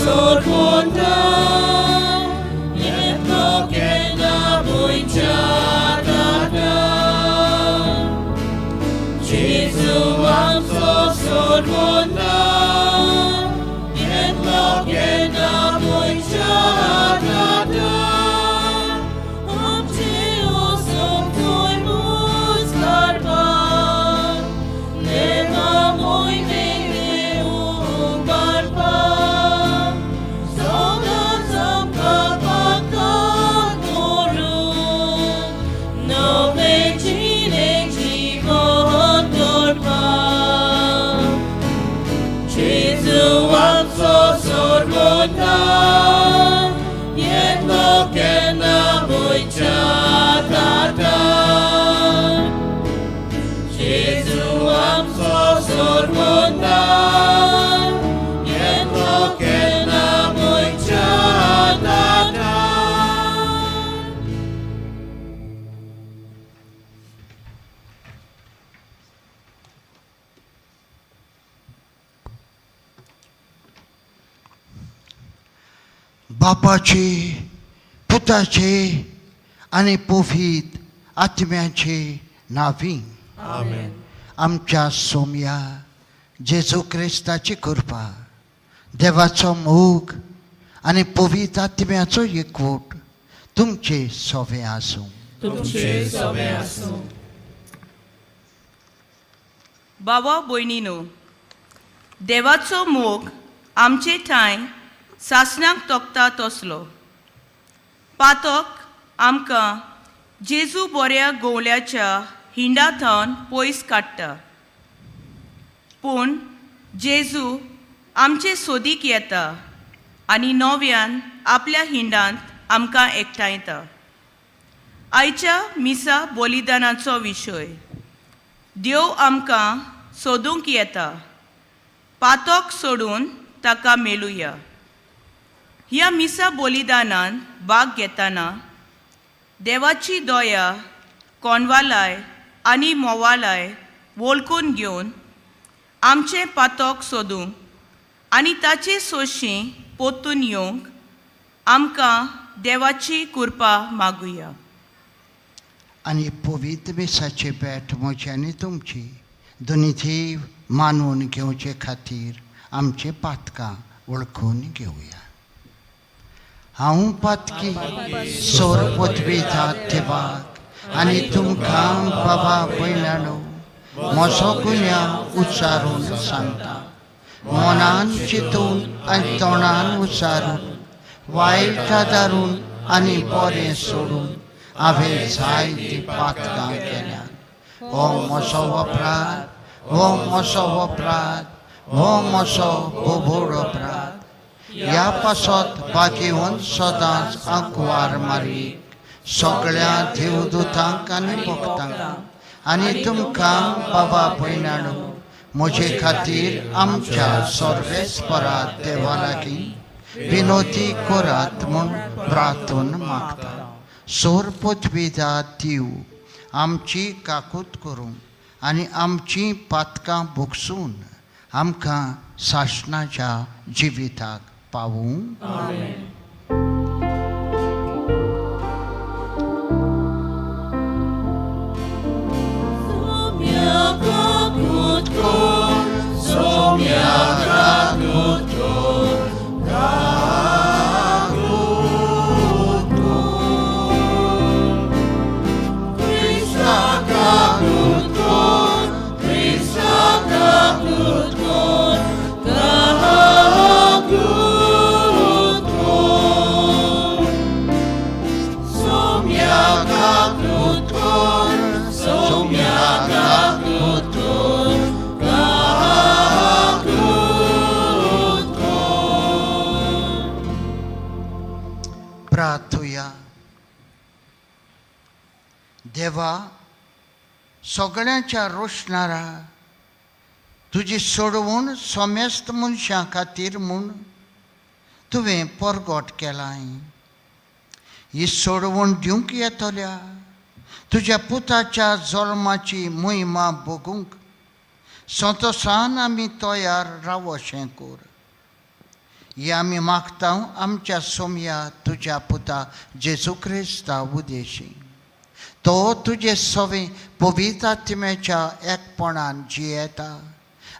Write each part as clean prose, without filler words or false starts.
सोडवता येतलो केन्ना भुंयच्या दादा जेजू आमचो सोडवता येतलो केन्ना भुंयच्या दादा आमचे उसोय मूज काडपाक देवा मोहिमेक उबारपाक सदांच आमकां पाकात दवरून नवे जिणें जिवन करपाक जेजू आमचो सोडवता येतलो केन्ना भुंयच्या दादा जेजू आमचो सोडवता येतलो केन्ना भुंयच्या दादा. बापाचे, पुताचे आनी पवित्र आत्म्याचे नांवी. आमेन. आमच्या सोमया जेजू क्रिस्ताची कृपा, देवाचो मोग आनी पवित्र आत्म्याचो एकवट तुमचे सोवे आसूं. तुमचे सवे आसूं. बाबा भयणीनो, देवाचो मोग आमचे ठांय सासणाक तोखता तसलो. पातक आमकां जेजू बऱ्या गोवल्याच्या हिंडा थावन पयस काडटा, पूण जेजू आमचे सोदीक येता आनी नव्यान आपल्या हिंडांत आमकां एकठांयता. आयच्या मिसा बलिदानाचो विशय, देव आमकां सोदूंक येता, पातक सोडून ताका मेळुया. ह्या मिसा बलिदानान भाग घेतना देवाची दया, कोणवालाय आनी मोवालाय वळखून घेवन आमचें पातक सोदूंक आनी ताचे सोशीं पोतून येवंक आमकां देवाची कृपा मागुया. आनी पवित्र मिसाची भेट म्हजी आनी तुमची दोनी देव मानून घेवचे खातीर आमची पातकां वळखून घेवया. हांव पातकी सोर पदवीता देवाक आनी तुमकां बाबा भयणानो म्हजो गुन्यांव उच्चारून सांगता. मनान चिंतून आनी तोंडान उच्चारून, वायट आदारून आनी बरें सोडून हांवें जायतीं पातकां केल्यात. हो म्हजो अपराध, हो म्हजो अपराध, हो म्हजो बोबोड अपराध. ह्या पासत भाग्यवंत सदांच आंकवार मारीक, सगळ्या देवदूतांक आनी भक्तांक आनी तुमकां बाबा भयणानो म्हजे खातीर आमच्या सर्वेस्परा देवा लागीं विनोती करात म्हूण प्रार्थून मागता. सोर पदवीदा दिव आमची काकूत करूंक आनी आमची पातकां भोगसून आमकां सासणाच्या जिविताक पावूं. आमेन. सोम्या काकूत कर, सोम्या काकूत कर, काकूत कर. क्रिस्ता काकूत कर, क्रिस्ता काकूत कर, काकूत कर. सोम्या काकूत कर, सोम्या काकूत कर, काकूत कर. प्रार्थुया. देवा, सगळ्यांच्या रोशणारा, तुजी सोडवण समेस्त मनशां खातीर म्हूण तुवें परगट केलाय. ही सोडवण दिवंक येतल्या तुज्या पुताच्या जल्माची मोहिमा भोगूंक संतोसान आमी तयार रावशें कर. हे आमी मागता आमच्या सोमया तुज्या पुता जेजू क्रिस्ता उदेशी. तो तुजे सवे पवित्र आत्म्याच्या एकपणान जियेता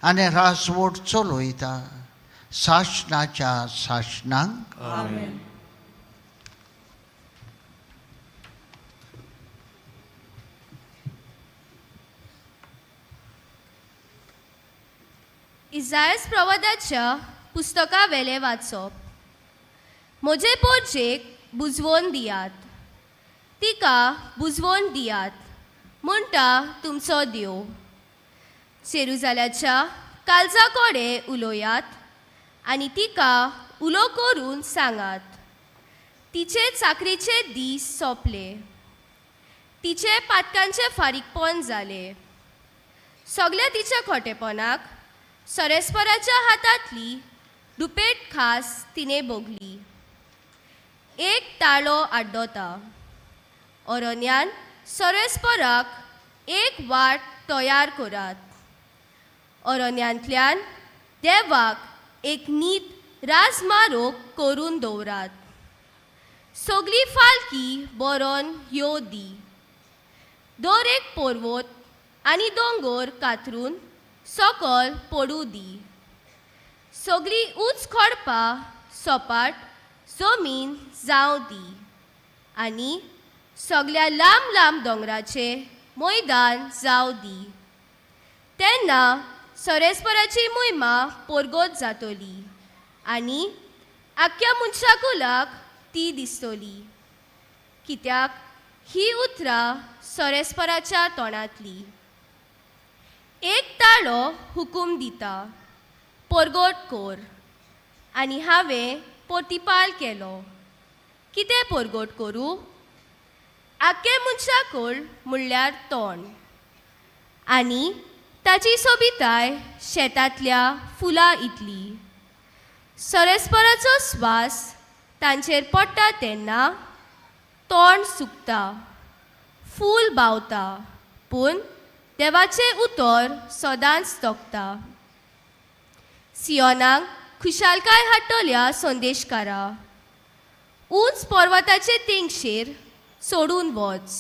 आनी राजवट चलयता सासणाच्या सासणांक. आमेन. इजायस प्रवादाच्या पुस्तका वेलें वाचप. म्हजे पोरजेक बुजवोन दियात, तिका बुजवोन दियात म्हणटा तुमचो देव. जेरुजाल्याच्या काळजा कडेन उलोयात आनी तिका उलो करून सांगात, तिचे चाकरेचे दीस सोंपले, तिचे पातकांचे फारीकपण जालें. सगल्या तिच्या खोटेपणाक सरेस्पराच्या हातांतली दुपेट खास तिणें भोगली. एक ताळो आड्डोता, अरण्यान सरेस्पराक एक वाट तयार करात, अरण्यांतल्यान देवाक एक नीत राजमारोग करून दवरात. सगली फालकी बरोवन यो दी, दर एक पर्वत आनी दोंगर कातरून सकल पडूं दी. सगळीं ऊंच खडपां सपाट जमीन जावं दी आनी सगल्या लांब लांब दोंगराचें मैदान जावं दी. तेन्ना सरेस्पराची मोहिमा परगट जातली आनी आख्ख्या मनशाकुलाक ती दिसतली, कित्याक ही उतरां सरेस्पराच्या तोंडांतली. एक ताळो हुकूम दिता, परगट कर, आनी हांवें प्रतिपाल केलो. कितें परगट करूं? आख्खें मनशाकूळ म्हणल्यार तोंड आनी ताची सोबिताय शेतांतल्या फुलां इतली. सरेस्पराचो स्वास तांचेर पडटा तेन्ना तोंड सुकता, फूल बावता, पूण देवाचें उतर सदांच तगता. सियोनाक खुशालकाय हाडटल्या संदेशकारा, ऊंच पर्वताचे तेंगशेर सोडून वच.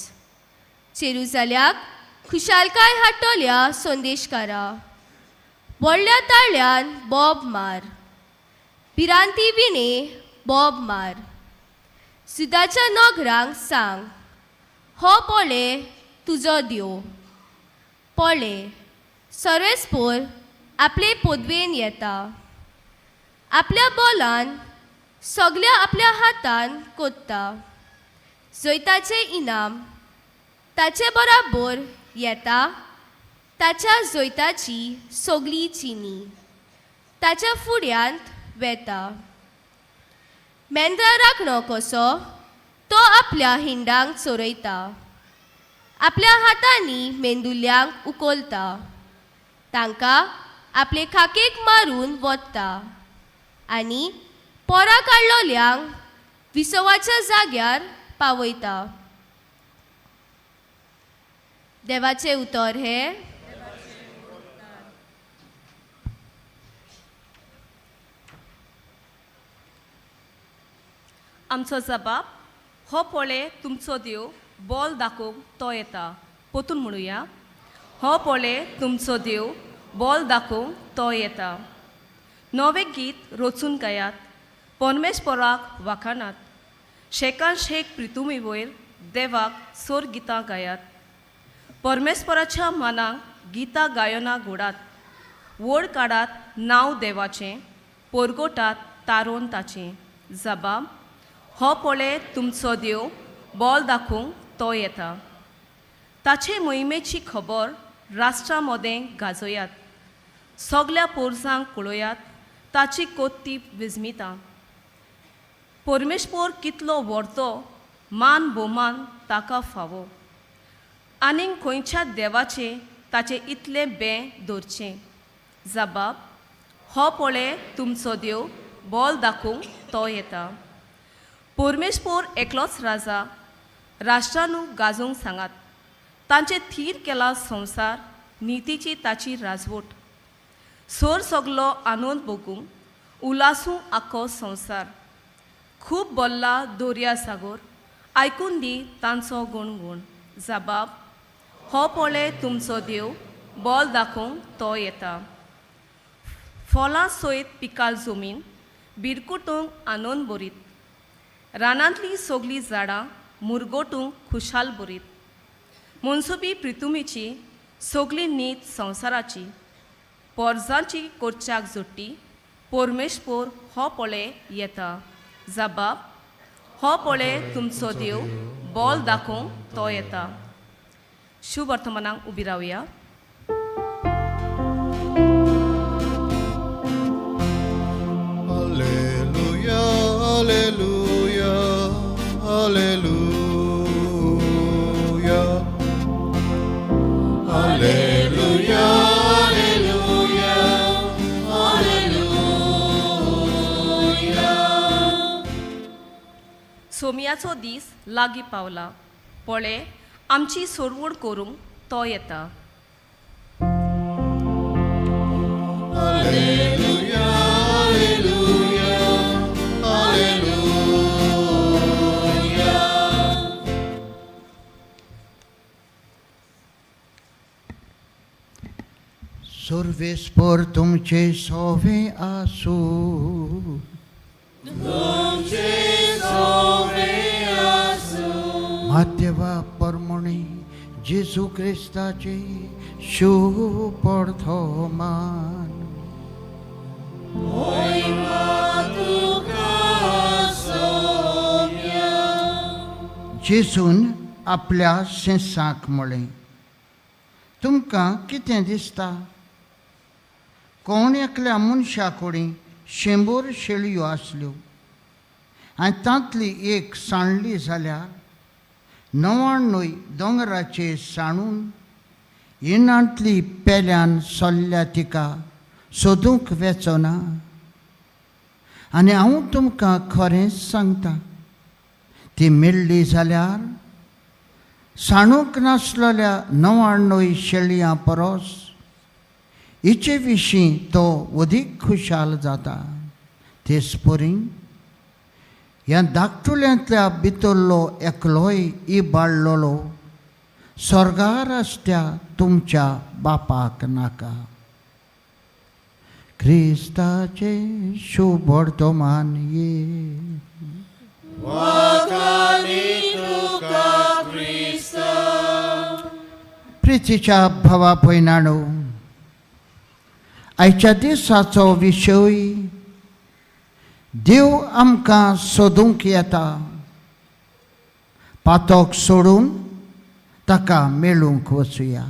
जेरुजाल्याक खुशालकाय हाडटल्या संदेशकारा, व्हडल्या ताळ्यान बोब मार, भिरांती विणे बोब मार. सुदाच्या नगरांक सांग, हो पळे तुजो देव. पळे सर्वेस्पोर आपले पदवेन येता, आपल्या बोलान सगल्या आपल्या हातान कोत्ता. जैताचें इनाम ताचे बराबर येता, ताच्या जैताची सगली चिनी ताच्या फुड्यांत वेता. मेंद्रा राखणो कसो तो आपल्या हिंडांक चोरयता, आपल्या हातांनी मेंदुल्यांक उखलता, तांकां आपले खाकेक मारून वता आनी पोरां काडलोल्यांक विसवाच्या जाग्यार पावयता. देवाचें उतर हें. आमचो जबाब हो पळे तुमचो देव बोल दाखोवंक तो येता. पोतून म्हणुया, हो पळे तुमचो देव बोल दाखोवंक तो येता. नवें गीत रचून गायात, परमेश्वराक वाखाणात, शेकान शेक प्रितुमी वयर देवाक सोर गितां गायात. परमेश्वराच्या मनाक गितां गायनां घोडात, व्हड काडात नांव देवाचें, परगोटात तारोन ताचें. जबाब हो पळे तुमचो देव बोल दाखोवंक तो येता. ताचे मोहिमेची खबर राष्ट्रा मदें गाजयात, सगल्या पोरसांक कळयात ताची कोत्ती विजमिता. परमेश्वर कितलो व्हरतो मान भोवमान ताका फावो, आनीक खंयच्या देवाचें ताचें इतलें बें दवरचें. जबाब हो पळे तुमचो देव बोल दाखोवंक तो येता. परमेश्वर एकलोच राजा, राष्ट्रानू गाजोवंक सांगात, तांचे थीर केला संवसार, नितीची ताची राजवट. सोर सगलो आनंद भोगूंक उलासूं आखो संवसार. खूब बोल्ला दर्या सागोर, आयकून दी तांचो गुणगुण. जबाब हो पळय तुमचो देव, बोल दाखोवंक तो येता. फळां सयत पिकाल जमीन, बिरकुटूंक आनंद भरीत. रानांतलीं सगलीं झाडां मुरगोटूंक खुशाल भरीत. मनसुबी प्रितुमीची सगली नीत संवसाराची, पोरजांची कोरच्याक जोडटी परमेश्वर हो पळय येता. जबाब हो पळय तुमचो देव, बोल दाखोवंक तो येता. शुभ वर्तमानाक उबी रावया. Alleluia, alleluia, alleluia. Alleluia, alleluia, alleluia. सोमयाचो दीस लागीं पावला, पळय आमची सोडवण करूंक तो येता. Alleluia, alleluia, alleluia. सुर्वेस्पर तुमचे सोवे आसूं. माध्यवा परमणी जेजू क्रिस्ताचे शुभवर्तमान. जेजून आपल्या सेंसाक म्हळें, तुमकां कितें दिसता? कोण एकल्या मनशा कडेन 100 शेळयो आसल्यो आनी तांतली एक सांडली जाल्यार 99 दोंगराचेर सांडून इनांतली पेल्यान सोल्ल्या तिका सोदूंक वेचो ना? आनी हांव तुमकां खरेंच सांगता, ती मेळ्ळी जाल्यार सांडूंक नासलेल्या 99 शेळयां परस हिचे विशीं तो अदीक खुशाल जाता. तेच परी ह्या धाकटुल्यांतल्या भितरलो एकलोय इबाडलेलो स्वर्गार आसत्या तुमच्या बापाक नाका. क्रिस्ताचे शुभवर्तमान ये. वाखाणी तुका क्रिस्ता. प्रितीच्या भावा भयणांनो, आयच्या दिसाचो विशय देव आमकां सोदूंक येता. पातक सोडून ताका मेळूंक वचुया.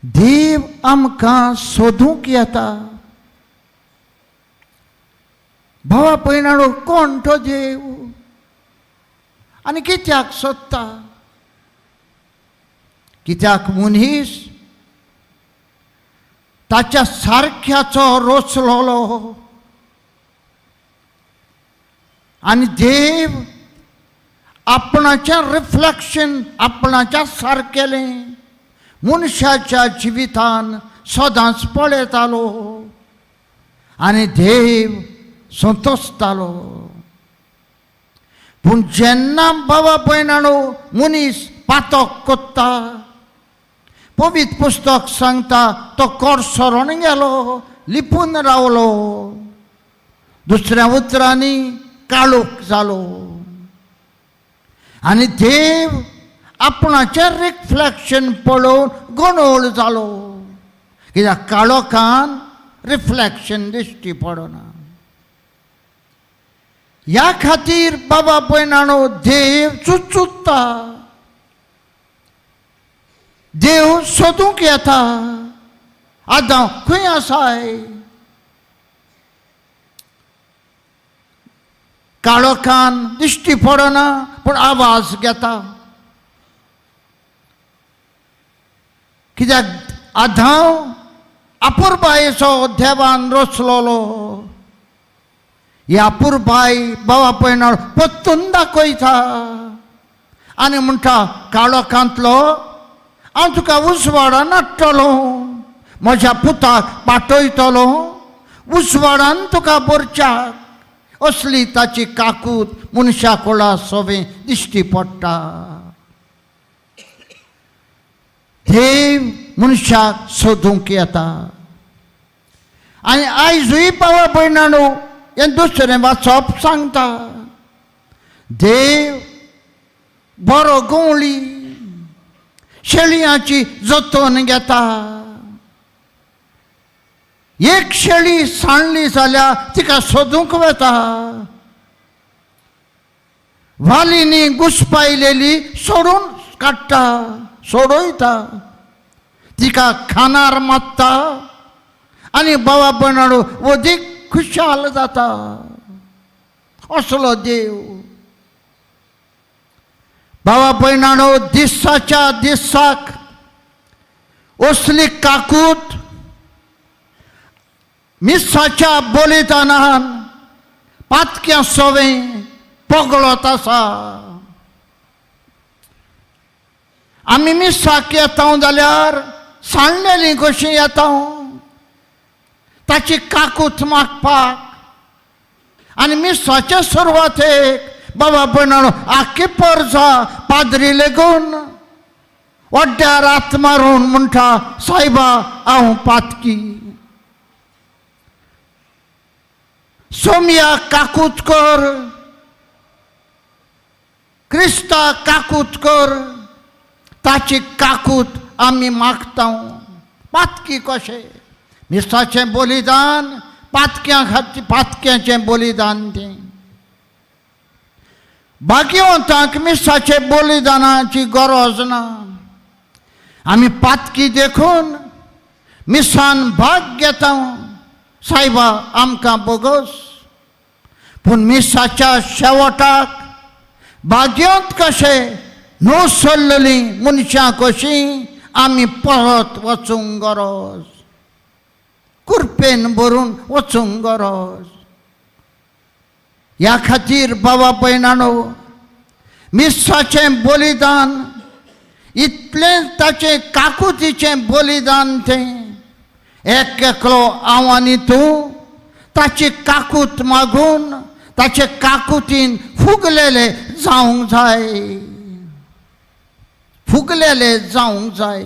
देव आमकां सोदूंक येता. भावा भयणांनो, कोण तो देव आनी कित्याक सोदता? कित्याक मनीस ताच्या सारख्याचो रचलोलो आनी देव आपणाचें रिफ्लेक्शन आपणाच्या सारकेलें मनशाच्या जिवितान सदांच पळयतालो आनी देव संतोशतालो. पूण जेन्ना बाबा भयणांनो मनीस पातक कोत्ता, पवित्र पुस्तक सांगता, तो कोर सरण गेलो, लिपून रावलो, दुसऱ्या उतरांनी काळोख जालो आनी देव आपणाचें रिफ्लेक्शन पळोवन गोंदळ जालो, कित्याक काळोखान रिफ्लेक्शन दिश्टी पडना. ह्या खातीर बाबा भयणांनो देव चुचुत्ता, देव सोदूंक येता. आदां खंय आसाय? काळोखान दिश्टी पडना पूण आवाज घेता, कित्याक आदांव अपुरबायेचो देवान रचलोलो. ही अपुरबाय बाबा पयणार परतून दाखयता आनी म्हणटा, काळोखांतलो हांव तुका उजवाडा नाडटलो, म्हज्या पुताक पाठयतलो, उजवाडान तुका भरच्याक असली ताची काकूत मनशा कोळा सोबें दिश्टी पडटा. देव मनशाक सोदूंक येता. आनी आयजूय बाबा भयणानो हें दुसरें वाचप सांगता, देव बरो गवळी शेळयांची जतन घेता. एक शेळी सांडली जाल्यार तिका सोदूंक वता, वालींनी घुसपायलेली सोडून काडटा, सोडयता, तिका खानार मारता आनी बाबा भयणानो अदीक खुशाल जाता. असलो देव. बाबा भयणानो दिसाच्या दिसाक असली काकूत मिसाच्या बलिदानान पातक्या सोवें पगळत आसा. आमी मिसाक येता जाल्यार सांडलेली कशी येता ताची काकूत मागपाक. आनी मिसाचे सुरवातेक बाबा भयणानो आख्खी परजा पाद्री लेगून वड्ड्यार हात मारून म्हणटा, सायबा हांव पातकी, सोमया काकूत कर, क्रिस्ता काकूत कर. ताची काकूत आमी मागता. पातकी कशें मिसाचें बलिदान पातक्यां खातीर, पातक्याचें बलिदान तें. भाग्यवंतांक मिसाचे बलिदानाची गरज ना. आमी पातकी देखून मिसान भाग घेता, सायबा आमकां बोगस. पूण मिसाच्या शेवटाक भाग्यवंत कशें न्हू सोल्लेलीं मनशां कशीं आमी परत वचूंक गरज, कुरपेन भरून वचूंक गरज. ह्या खातीर बाबा भयणानो मिसाचें बलिदान इतलें ताचें काकुतीचें बलिदान तें. एक एकलो हांव आनी तूं ताची काकूत मागून ताचे काकुतीन फुगलेले जावंक जाय, फुगलेले जावंक जाय.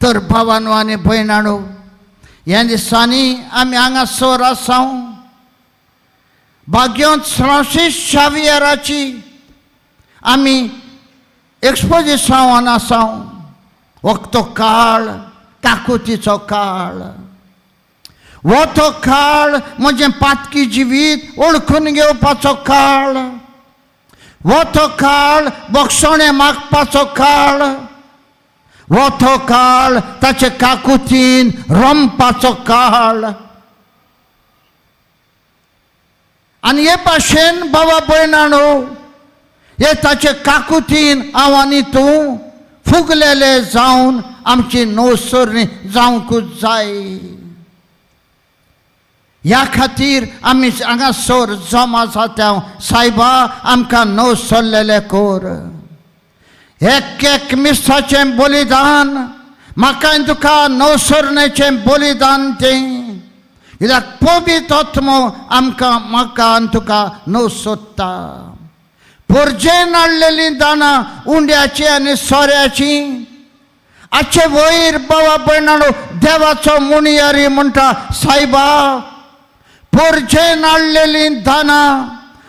तर भावानो आनी भयणानो ह्या दिसांनी आमी हांगासर आसा भाग्यवंत फ्रांसीस शावियराची आमी एक्सपोजिसांवान आसा. वखतो काळ काकुतीचो काळ, हो तो काळ म्हजें पातकी जिवीत वळखून घेवपाचो काळ, हो तो काळ बक्षणें मागपाचो काळ, हो तो काळ ताचे काकुतीन रमपाचो काळ. आनी हे भाशेन बाबा भयणानो हे ताचे काकुतीन हांव आनी तूं फुगलेले जावन आमची नवसरणी जावंकूच जाय. ह्या खातीर आमी हांगासर जमा जाता, सायबा आमकां नवसरलेले कर. एक एक मिसाचें बलिदान म्हाका तुका नवसरणेचें बलिदान तें, कित्याक पवित्र आत्मो आमकां म्हाका आनी तुका न्हव सोदता. पोरजेन हाडलेलीं दानां उंड्याची आनी सोऱ्याची हाचे वयर बाबा भयणानो देवाचो मुणयारी म्हणटा, सायबा पोरजेन हाडलेलीं दानां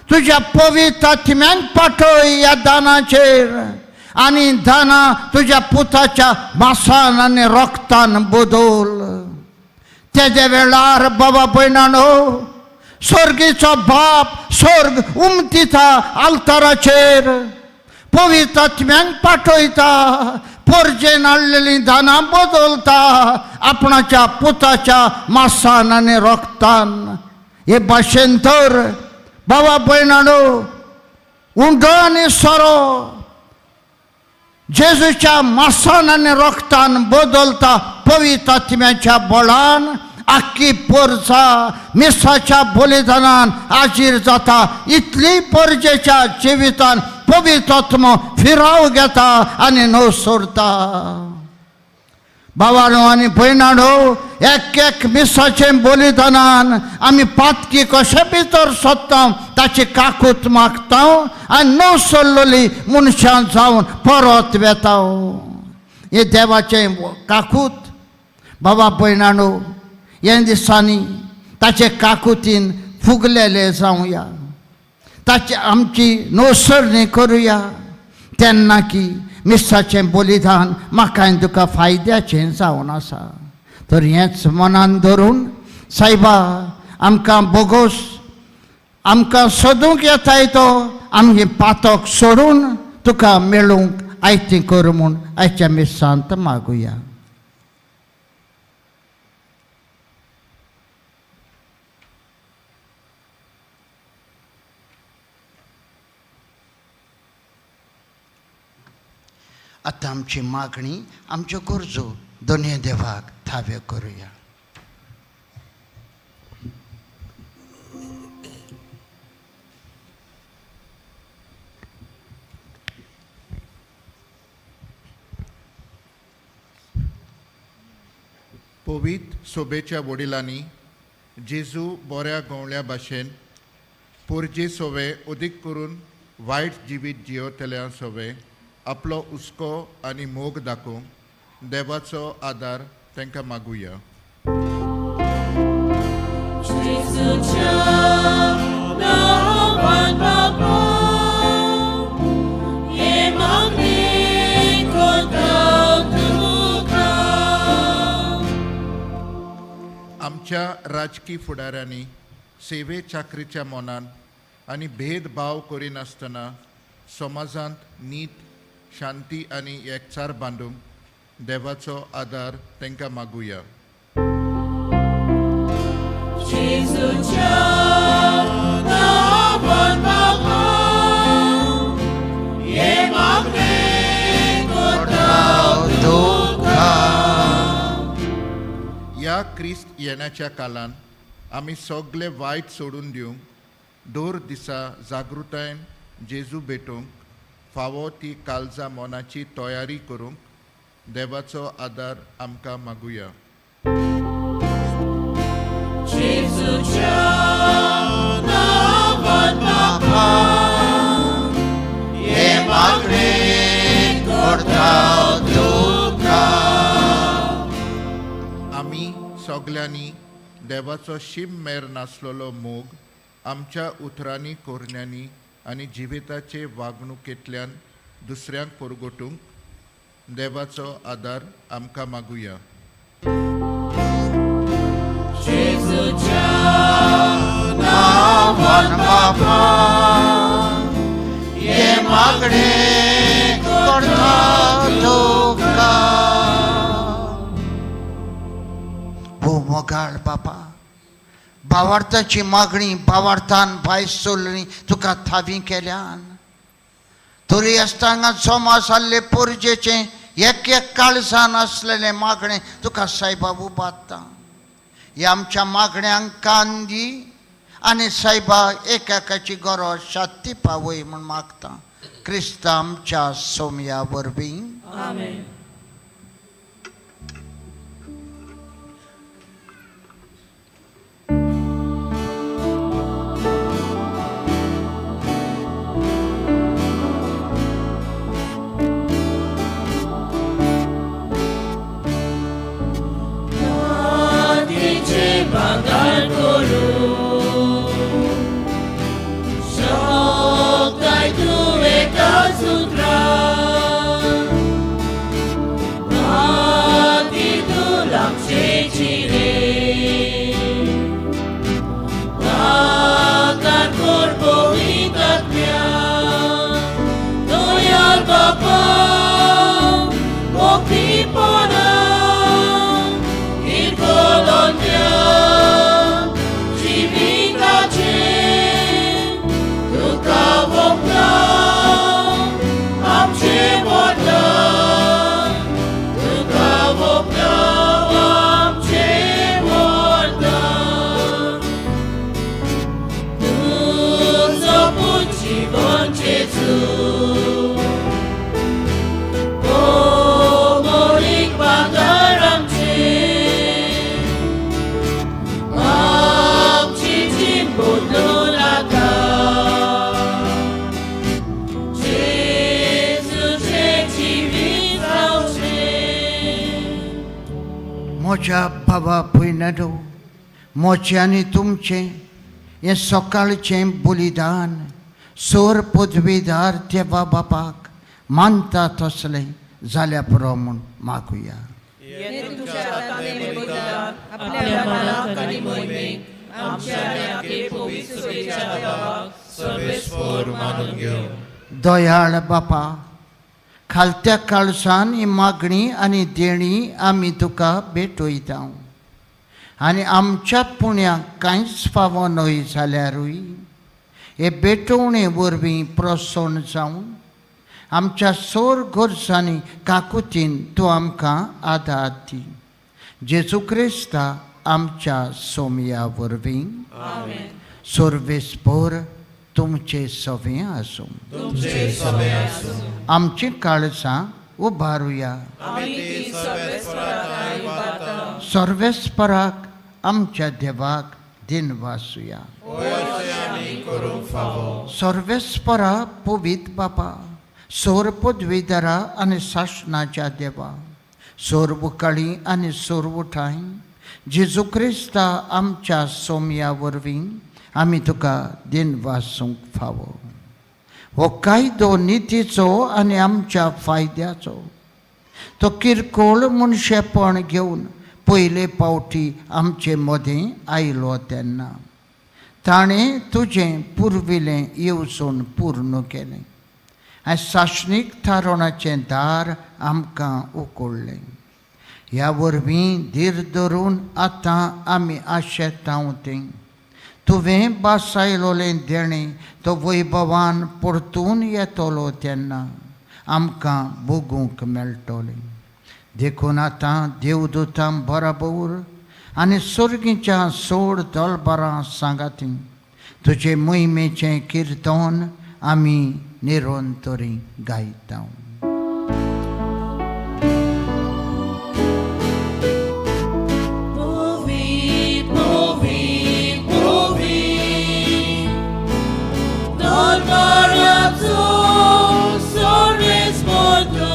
तुज्या पवित्र आत्म्यांक पाठय ह्या दानाचेर आनी दानां तुज्या पुताच्या मासान आनी रोगतान बदल. तेजे वेळार बाबा भयणानो स्वर्गीचो बाप स्वर्ग उमतिता आल्ताराचेर पवित्र आत्म्यांक पाठयता, पोरजेन हाडलेलीं दानां बदलता आपणाच्या पुताच्या मासान आनी रोगतान. हे भाशेन तर बाबा भयणानो उंडो आनी सोरो जेजूच्या मासान आनी रोगतान बदलता पवित्र आत्म्याच्या बळान. आख्खी पोरसा मिसाच्या बलिदानान हाजीर जाता. इतली पोरजेच्या जिवितान पवित्र आत्मो फिराव घेता आनी न्हव सोडता. बाबानो आनी भयणानो एक एक मिसाचें बलिदानान आमी पातकी कशें भितर सोदता ताची काकूत मागता आनी न सोल्लोली मनशां जावन परत वेता. हें देवाचें काकूत. बाबा भयणानो हे दिसांनी ताचे काकुतीन फुगलेले जावया, ताची आमची नोसरणी करुया, तेन्ना की मिसाचें बलिदान म्हाका आनी तुका फायद्याचें जावन आसा. तर हेंच मनान धरून सायबा आमकां बोगोस आमकां सोदूंक येताय तो आमगे पातक सोडून तुका मेळूंक आयतें कर म्हूण आयच्या मिसांत मागुया. आतां आमची मागणी आमच्यो गरजो दोनूय देवाक थाव्यो करुया. पवित्र सोबेच्या वडिलांनी जेजू बऱ्या गवळ्या भाशेन पोरजे सोवे अदीक करून वायट जिवीत जियोतल्या सोवे आपलो हुस्को आनी मोग दाखोवंक देवाचो आदार तांकां मागुया. जेजूच्या नांवान बाबा हे मागणें करता तुका. आमच्या राजकी फुडाऱ्यांनी सेवे चाकरीच्या मनान आनी भेदभाव करिनासतना समाजांत नीत, शांती आनी एकचार बांदूंक देवाचो आदार तांकां मागुया. जेजूच्या नांवान बाबा हे मागणें करता तुका. ह्या क्रिस्त येण्याच्या काळान आमी सगळे वायट सोडून दिवंक दर दिसा जागृतायेन जेजू भेटूंक फावो ती काळजा मनाची तयारी करूंक देवाचो आदार आमकां मागुया. जेजूच्या नांवान बाबा हे मागणें करता तुका. आमी सगल्यांनी देवाचो शीम मेर नासलेलो मोग आमच्या उतरांनी, कोरण्यांनी आनी जिविताचे वागणुकेंतल्यान दुसऱ्यांक परगटूंक देवाचो आदार आमकां मागुया. जेजूच्या नांवान बाबा हे मागणें करता तुका. भोव मोगाळ बाबा, भावार्थाची मागणी भावार्थान भायस सोडली तुका थावी केल्यान. तरी आसतना समाज आसले पोरजेचें एक एक काळजान आसलेलें मागणें तुका सायबा उबारता. ह्या आमच्या मागण्यांक कान दी आनी सायबा एकाची गरज शांती पावय म्हूण मागता. क्रिस्त आमच्या सोमया वरवीं. आमेन. भांगर करूं शकताय तूं एका सुत्रान म्हज्या बाबा भयणांनो, म्हजें आनी तुमचें हें सकाळचें बलिदान सोर पदवीदार देवा बापाक मानता तसलें जाल्या पुरो म्हूण मागुया. आपल्या मानाक आनी मोहिमेक आमच्या आनी आखे पवित्र सभेच्या देवाक सर्वेस्पर मानून घेवं. दयाळ बापा, खालत्या काळसान ही मागणी आनी देणी आमी तुका भेटयता आनी आमच्या पुण्याक कांयच फावो न्हय जाल्यारूय हे भेटवणे वरवीं प्रसन्न जावन आमच्या सोर गरजांनी काकुतीन तूं आमकां आदार दी. जेजू क्रिस्ता आमच्या सोमया वरवीं. सर्वेस्पर तुमचे सवें आसूं. तुमचे सवे आसूं. आमची काळजां उबारुया. आमी ती सर्वेस्परा उबारता. सर्वेस्पराक आमच्या देवाक दिनवासुया. होय अशें आमी करूंक फावो. सर्वेस्परा पवीत बापा, सोर पदवीधरा आनी सासणाच्या देवा, सोर उकाळी आनी सोर उठाय जेजू क्रिस्ता आमच्या सोमया वरवीं आमी तुका दिनवासूंक फावो. हो कायदो नितीचो आनी आमच्या फायद्याचो, तो किरकोळ मनशेपण घेवन पयले पावटी आमचे मदें आयलो तेन्ना ताणें तुजें पुर्विलें येवजण पूर्ण केलें आनी सासणीक थारोवणाचें दार आमकां उकडलें. ह्या वरवीं धीर धरून आतां आमी आशेता तें तुवें बासायलोलें देणें तो वैभवान परतून येतलो तेन्ना आमकां भोगूंक मेळटलें. देखून आतां देवदूतां बराबर आनी सर्गीच्या सोड दलबरां सांगाती तुजे मोहिमेचें किर्तन आमी निरंतरी गायता. Movie, movie, movie. Dolmarato, sorrispondo.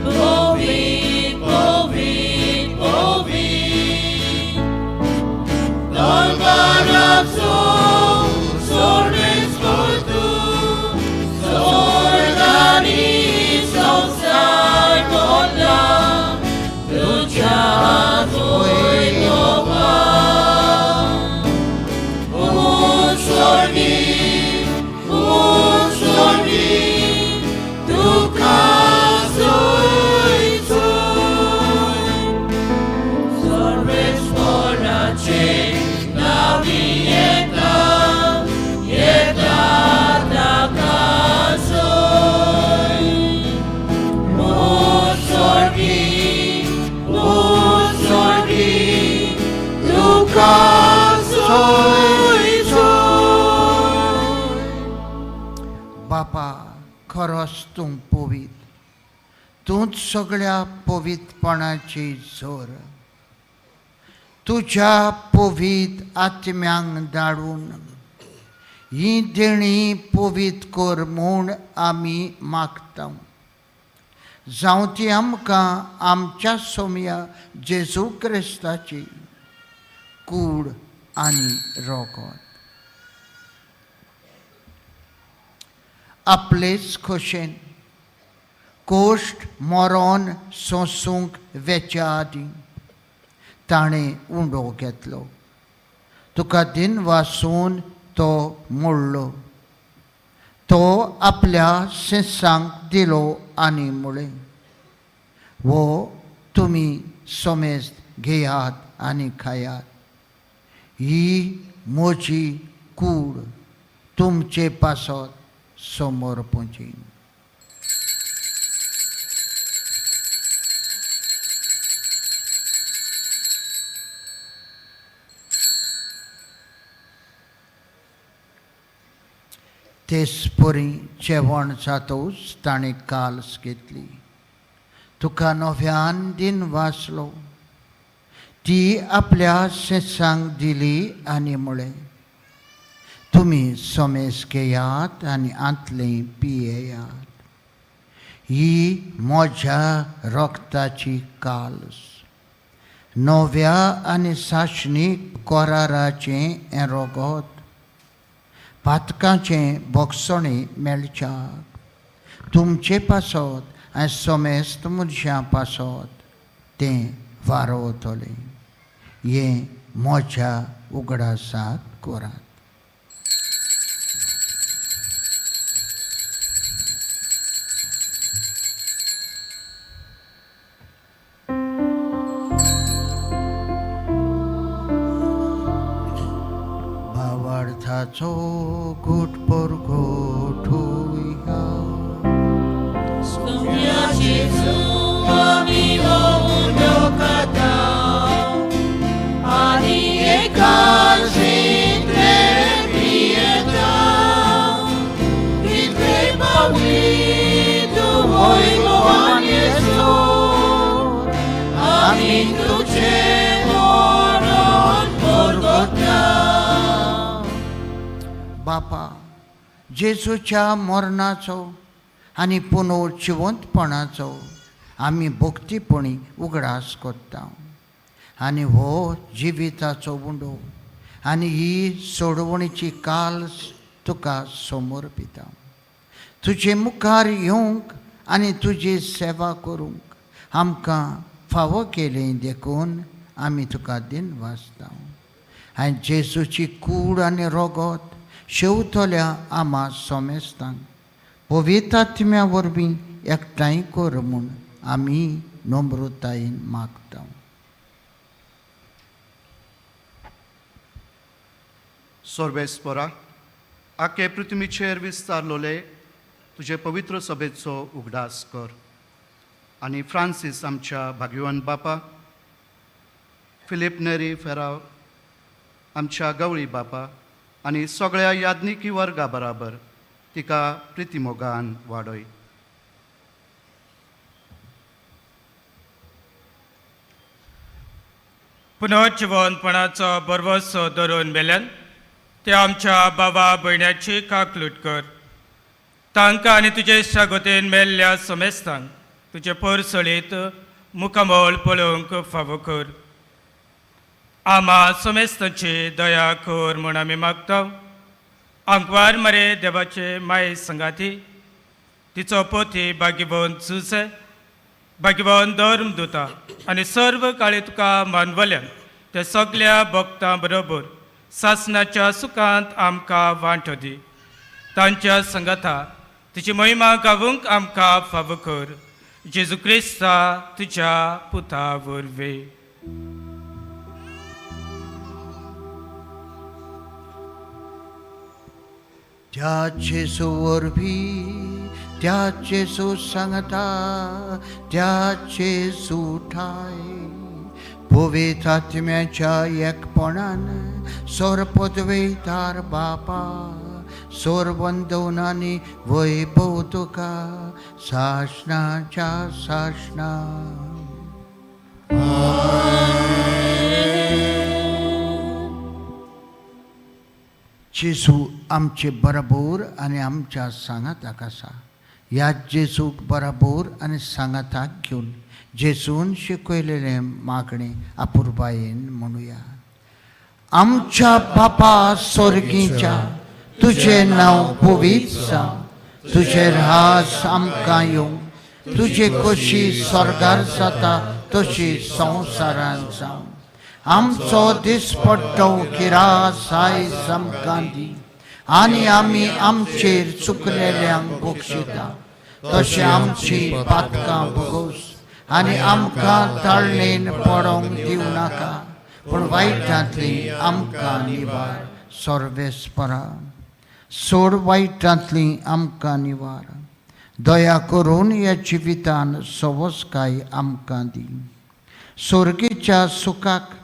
Movie, movie, movie. Dolmarato, sorrispondo. Sorgani, sonsai molla. Luciano Un sorgi, tu casoi Sorves morace, la vieta, vieta da casoi. Un sorgi, tu casoi बापा, खरोच तूं पवीत, तूंच सगळ्या पवितपणाची जोर. तुज्या पवीत आत्म्यांक धाडून ही देणी पवीत कर म्हूण आमी मागता. जावं ती आमकां आमच्या सोमया जेजू क्रिस्ताची कूड आनी रोगत. आपलेच खोशेन कोश्ट मरोन सोंसूंक वेच्या आदीं ताणें उंडो घेतलो, तुका दिनवासून तो मोडलो, तो आपल्या शिंसांक दिलो आनी म्हळें, हो तुमी समेस्त घेयात आनी खायात, ही म्हजी कूड तुमचे पासत समर्पची. तेच परी जेवण जातूच ताणें काल्स घेतली, तुका नव्यान दिन वाचलो, ती आपल्या शिंसांक दिली आनी म्हळें, तुमी समेस घेयात आनी आंतलें पियेयात, ही म्हज्या रक्ताची काल्स, नव्या आनी साशणीक कराराचें हें रोगत पातकाचें बोगसणें मेळच्याक तुमचे पासत आनी समेस्त मनशां पासत तें वारोवतलें. हें म्हज्या उगडासाक करात. भावार्थाचो गुट परगोठुया. बापा, जेजूच्या मरणाचो आनी पुनर्जिवंतपणाचो आमी भक्तीपणी उगडास करता आनी हो जिविताचो उंडो आनी ही सोडवणीची काल तुका समर्पिता. तुजे मुखार येवंक आनी तुजी सेवा करूंक आमकां फावो केली देखून आमी तुका दिन वाचता. आनी जेजूची कूड आनी रोगत शेवतल्या आमा सोमेस्तांक पवित्र आत्म्या वरवीं एकठांय कर म्हूण आमी नम्रतायेन मागता. सर्वेस्परा, आखे पृथ्वीचेर विस्तारलोले तुजे पवित्र सभेचो उगडास कर आनी फ्रांसीस आमच्या भाग्यवान बापा, फिलीप नेरी फेराव आमच्या गवळी बापा आनी सगळ्या याज्ञिकी वर्गा बराबर तिका प्रितीमोगान वाडय. पुनर्जिवनपणाचो भरवसो धरून मेल्यान ते आमच्या बाबा भयण्याची काकलूट कर. तांकां आनी तुजे शागोतेन मेल्ल्या समेस्तांक तुजे पोरसळीत मुखामळ पळोवंक फावो कर. आमा समेस्तांची दया कर म्हूण आमी मागता. आंकवार मरे देवाचे माये संगाती तिचो पोती भाग्यवन सुसे भाग्यवन धर्म दुता आनी सर्व काळी तुका मानवल्यान ते सगल्या भक्तां बरोबर सासणाच्या सुखांत आमकां वांटो दी. तांच्या संगाता तुजी महिमा गावूंक आमकां फावो कर. जेजू क्रिस्ता तुज्या पुता वरवीं. त्या जेजू वरवीं, त्या जेजू सांगता, त्या जेजू ठाय पवित्र आत्म्याच्या एकपणान सोरपदवेतार बापा सोरवंदवनांनी वैभव तुका सासणाच्या सासणा. जेजू आमचे बरोबर आनी आमच्या सांगाताक आसा. ह्या जेजूक बरोबर आनी सांगाताक घेवन जेजून शिकयलेलें मागणें अपुरबायेन म्हणुया. आमच्या बापा स्वर्गीच्या, तुजें नांव पवित्र जावं, तुजें राज आमकां येवं, तुजी खोशी स्वर्गार जाता तशी संवसारान जावं. आमचो दिसपट्टो किरास आयज आमकां दी आनी आमी आमचेर चुकलेल्यांक बक्षिता तशें आमची पातकां भोगोस आनी आमकां ताळणेन पडोंक दिवं नाका, पूण वायटांतली आमकां निवार. सर्वेस्परा, सोड वायटांतली आमकां निवार. दया करून ह्या जिवितान सवसकाय आमकां दी. स्वर्गीच्या सुखाक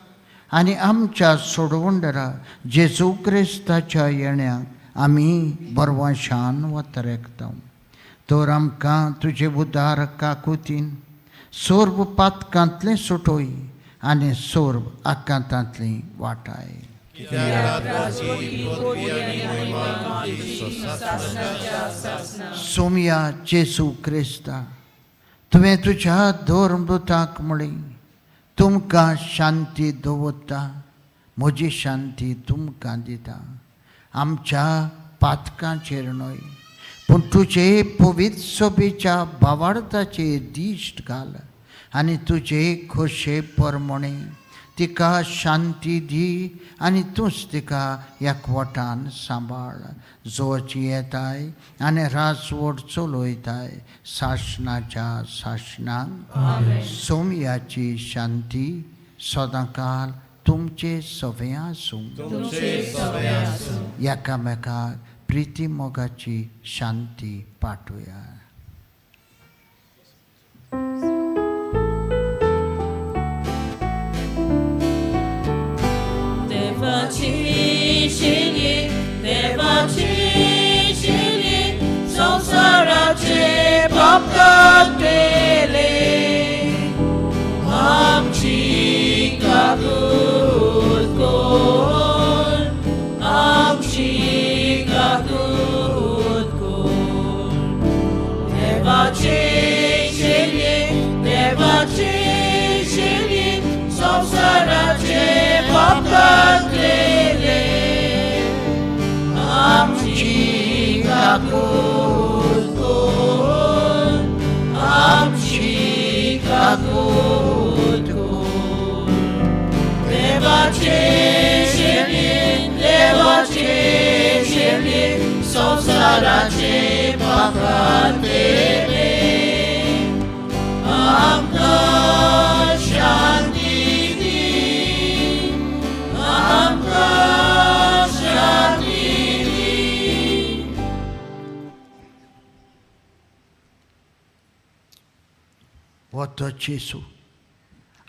आनी आमच्या सोडवंडरा जेजू क्रिस्ताच्या येण्याक आमी बरवाशान वतरेकता. तर आमकां तुजे उदार काकुतीन सर्व पातकांतलें सुटोय आनी सर्व आकांतांतली वाटाय. सोमया जेजू क्रिस्ता, तुवें तुज्या धर्मदुताक म्हळी, तुमकां शांती दवरता, म्हजी शांती तुमकां दिता. आमच्या पातकांचेर न्हय पूण तुजे पवित्र सभेच्या भावार्थाचेर दिश्ट घाल आनी तुजे खोशे प्रमाणे तिका शांती दी आनी तूंच तिका एकवटान सांबाळ, जोची येताय आनी राजवट चलयताय सासणाच्या सासणाक. सोमयाची शांती सदांकाल तुमचे सवय आसूं. एकामेकाक प्रिती मोगाची शांती पाठोवया. देवाची शिली, देवाची शिली, संवसाराचे पाप काडटले, आमची काकूत कर, आमची काकूत कर. देवाची शिली, देवाची शिली, संवसाराचे पाप काडटले, आमची काकूत कर, आमची काकूत कर. देवाचे शिली, देवाचे शिली, संवसाराचे पाप काडटले, आमकां शांती दी, आमकां शांती दी. हो तो जेजू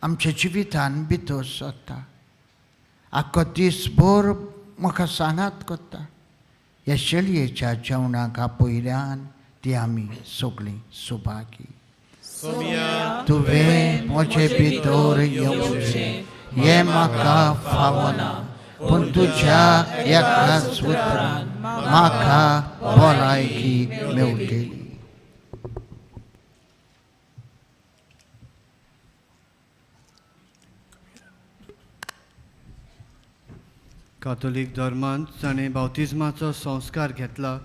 आमच्या जिवितान भितर सरता, आख्खो दीसभर म्हाका सांगात करता. ह्या शेळयेच्या जेवणाक आपयल्यान ती आमी सगळीं सुभागी. तुवें म्हजे भितर येवचें हें म्हाका फावना, पूण तुज्या एकाच उतरान म्हाका भलायकी मेवटली. कातोलीक धर्मांत जाणें बावतिज्माचो संस्कार घेतला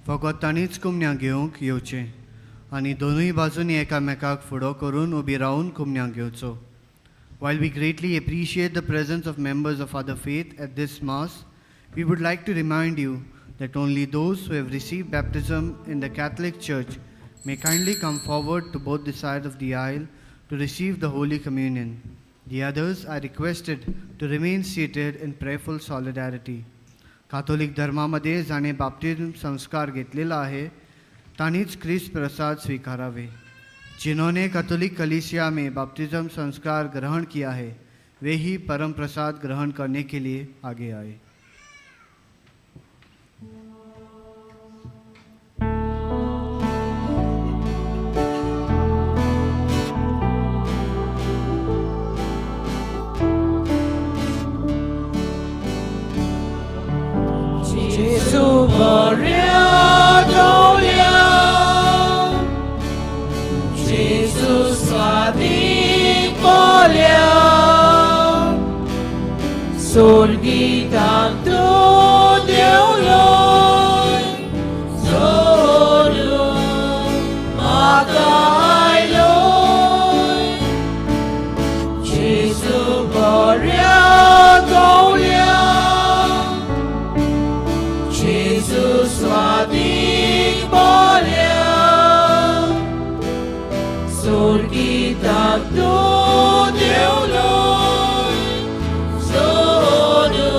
फकत तांणीच कुमन्या घेवंक येवचें आनी दोनूय बाजूंनी एकामेकाक फुडो करून उबी रावन कुमन्या घेवचो. While we greatly appreciate the presence of members of other faith at this Mass, we would like to remind you that only those who have received baptism in the Catholic Church may kindly come forward to both the sides of the aisle to receive the Holy Communion. The others are requested to remain seated in prayerful solidarity. Catholic धर्मामध्ये जाणे बाप्तिज्म संस्कार घेतलेला आहे तांणीच ख्रिस्त प्रसाद स्वीकारावे. जिन्होंने Catholic कलीसिया में बाप्तिज्म संस्कार ग्रहण किया है वे ही परम प्रसाद ग्रहण करने के लिए आगे आए. Gesù vorrà gloria, Gesù sua voglia, sorghi tanto Deus, solo Makailoi. Gesù vorrà gloria, Gesù sua voglia, sorghi tanto Deus, solo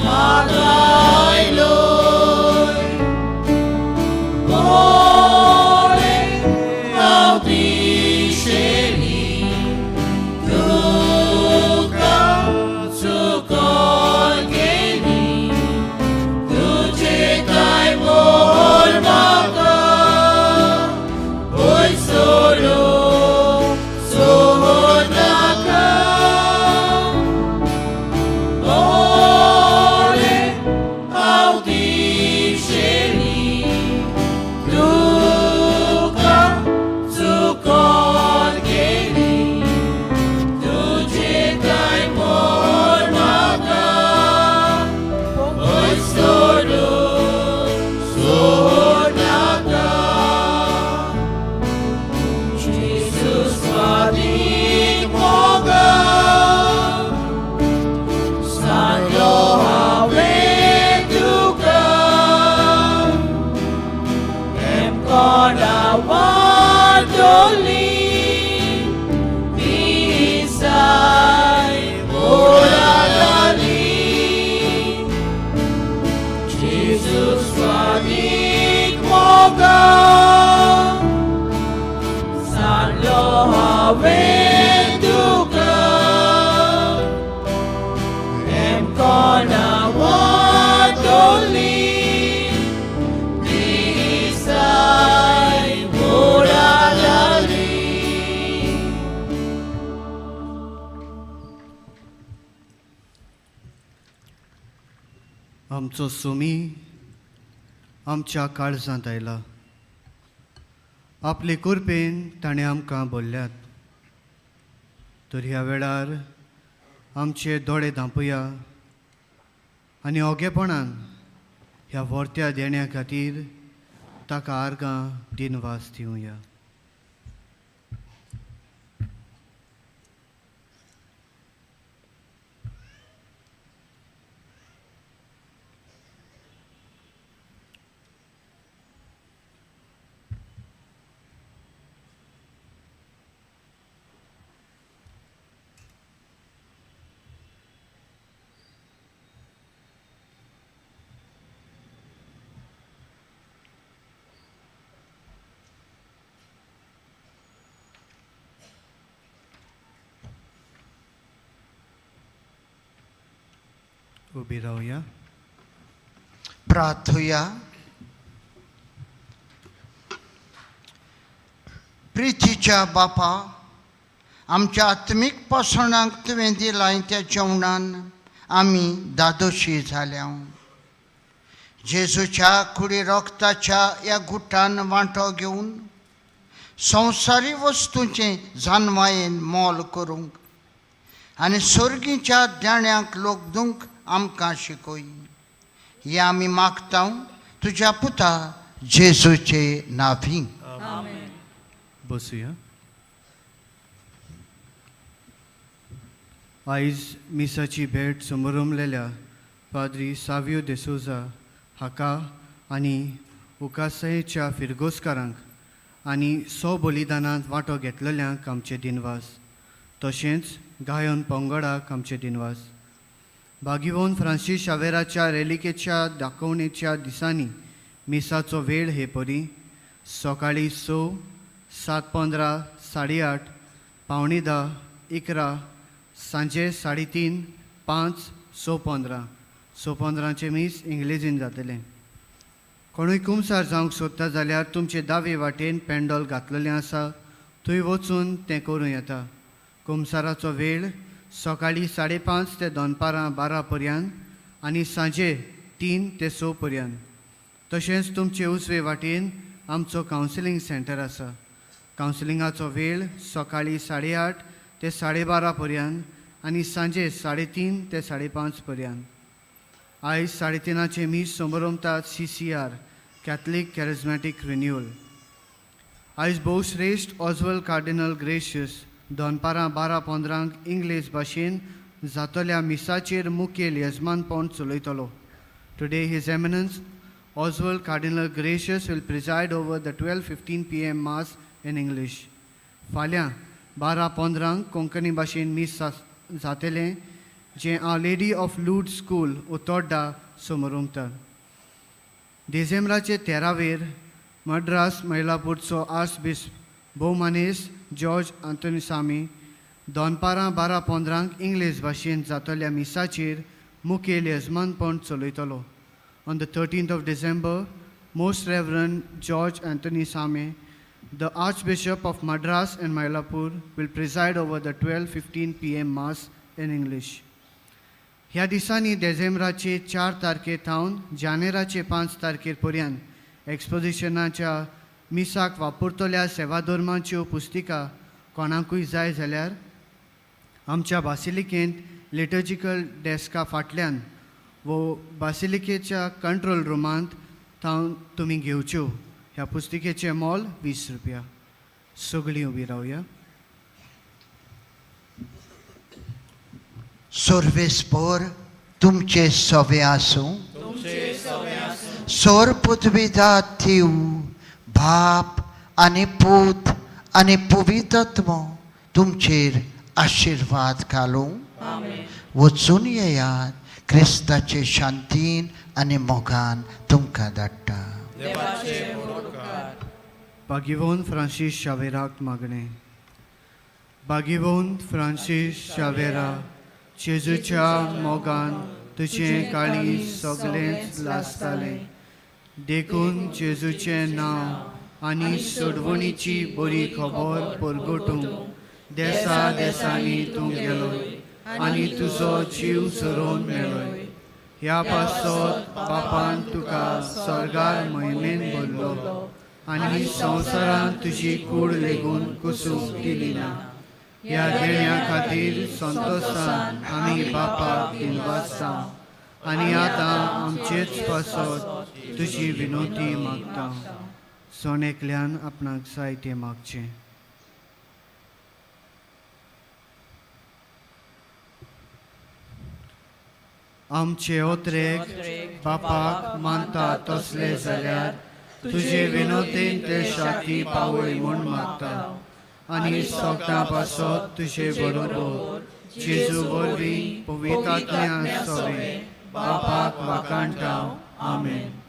Makailoi. Ore audisheli, tuka sukongeli, tuje kai mol maka, oi solo sonaka. Ore audisheli, tuka sukongeli, हांवें तुका एमकोणा वाडोली दिसाय व्हडा जाली. आमचो सोमी आमच्या काळजांत आयला. आपले कुरपेन ताणें आमकां बोल्ल्यात. तर ह्या वेळार आमचे दोळे धांपुया आनी ओगेपणान ह्या व्हरत्या देण्या खातीर ताका आर्गां दिनवास दिवया. उबी रावया. प्रार्थुया. प्रितीच्या बापा, आमच्या आत्मीक पोसणाक तुवें दिलाय त्या जेवणान आमी दादोशी जाल्या. जेजूच्या कुडी रोगताच्या ह्या गुटान वांटो घेवन संवसारी वस्तूंचें जानवायेन मोल करूंक आनी सोर्गीच्या देण्यांक लोकदूंक आमकां शिकय. हें आमी मागता तुज्या पुता जेजूचे नांवी. बसुया. आयज मिसाची भेट समरमलेल्या पाद्री सावियो देसोजा हाका आनी उकासयेच्या फिरगोजकारांक आनी सो बलिदानांत वांटो घेतलेल्यांक आमचे दिनवास. तशेंच गायन पंगडाक आमचे दिनवास. बागिवोन फ्रांसीस शावेराच्या रेलिकेच्या दाखोवणेच्या दिसांनी मिसाचो वेळ हे परी: सकाळीं 6, 7:15, 8:30, 9:45, 11, सांजे 3:30, 5, 6:15. 6:15चें मीस इंग्लेजीन जातलें. कोणूय कुमसार जावंक सोदता जाल्यार तुमचे दावे वाटेन पेंडोल घातलेलें आसा, थंय वचून तें करूं येता. कुमसाराचो वेळ सकाळीं 5:30 ते दनपारां 12 पर्यंत आनी सांजे 3 ते 6 पर्यंत. तशेंच तुमचे उजवे वाटेन आमचो कावन्सिलींग सेंटर आसा. कावन्सिलिंगाचो वेळ सकाळीं 8:30 ते 12:30 पर्यंत आनी सांजे 3:30 ते 5:30 पर्यंत. आयज 3:30चें मीस समरमतात CCR, Catholic charismatic renewal. आयज भोवश्रेश्ठ ऑजवल कार्डिनल ग्रेशियस दनपारां 12:15क इंग्लीश भाशेन जातल्या मिसाचेर मुखेल येजमानपण चलयतलो. Today His Eminence Oswald Cardinal Gracias will preside over the 12:15 p.m. Mass in English. फाल्यां 12:15क कोंकणी भाशेन मीस जातलें, जें Our Lady of Lourdes School, Utorda समोर. डिसेंबराचे 13वेर मद्रास मैलापूरचो आर्चबिस्प भोवमानेस जॉर्ज आंतोनीसामी दनपारां 12:15क इंग्लीश भाशेन जातल्या मिसाचेर मुखेल येजमानपण चलयतलो. On the 13th of December, Most Reverend George Anthonysamy, the Archbishop of Madras and Mylapore, will preside over the 12:15 p.m. Mass in English. ह्या दिसांनी देझेंब्राचे 4 तारखे थावन जानेराचे 5 तारखेर पर्यंत एक्सपोजिशनाच्या मिसाक वापरतल्या सेवाधर्माच्यो पुस्तिका कोणाकूय जाय जाल्यार आमच्या बासिलिकेंत लिटर्जिकल डेस्का फाटल्यान वो बासिलिकेच्या कंट्रोल रुमांत थावन तुमी घेवच्यो. ह्या पुस्तिकेचें मोल 20 रुपया. सगळीं उबी रावया. सर्वेस्पोर तुमचे सवे आसूं. सोर पृथ्वीदा थीव बाप आनी पूत आनी पवित्रत्व तुमचेर आशिर्वाद घालूं. वचून येयात. क्रिस्ताचे शांतीन आनी मोगान तुमकां धाडटा. बागिवोन फ्रांसीस शावेराक मागणें. भागीवंत फ्रांसीस शावेरा, जेजूच्या मोगान तुजें काळीज सगळेंच लासतालें, देखून जेजूचें नांव आनी सोडवणीची बरी खबर परगटूंक देसा देसांनी तूं गेलोय आनी तुजो जीव झरोवन मेळय. ह्या पासत बापान तुका स्वर्गार मोहिमेन भरलो आनी संवसारांत तुजी कूड लेगून कुसूंक दिली ना. ह्या देण्या खातीर संतोशान आमी बापाक दिनवासता आनी आतां आमचेच पासत तुजी विनोती मागता. सण एकल्यान आपणाक जाय तें मागचें. आमचे ओत्रेक बापाक मानता तसले जाल्यार तुजे विनोतीन ते शाती पावय म्हूण मागता आनी सगळ्यां पासत तुजे बरोबर जेजू वरवीं पवित्र आत्म्या सवें बापाक वाखाणटा. आमेन.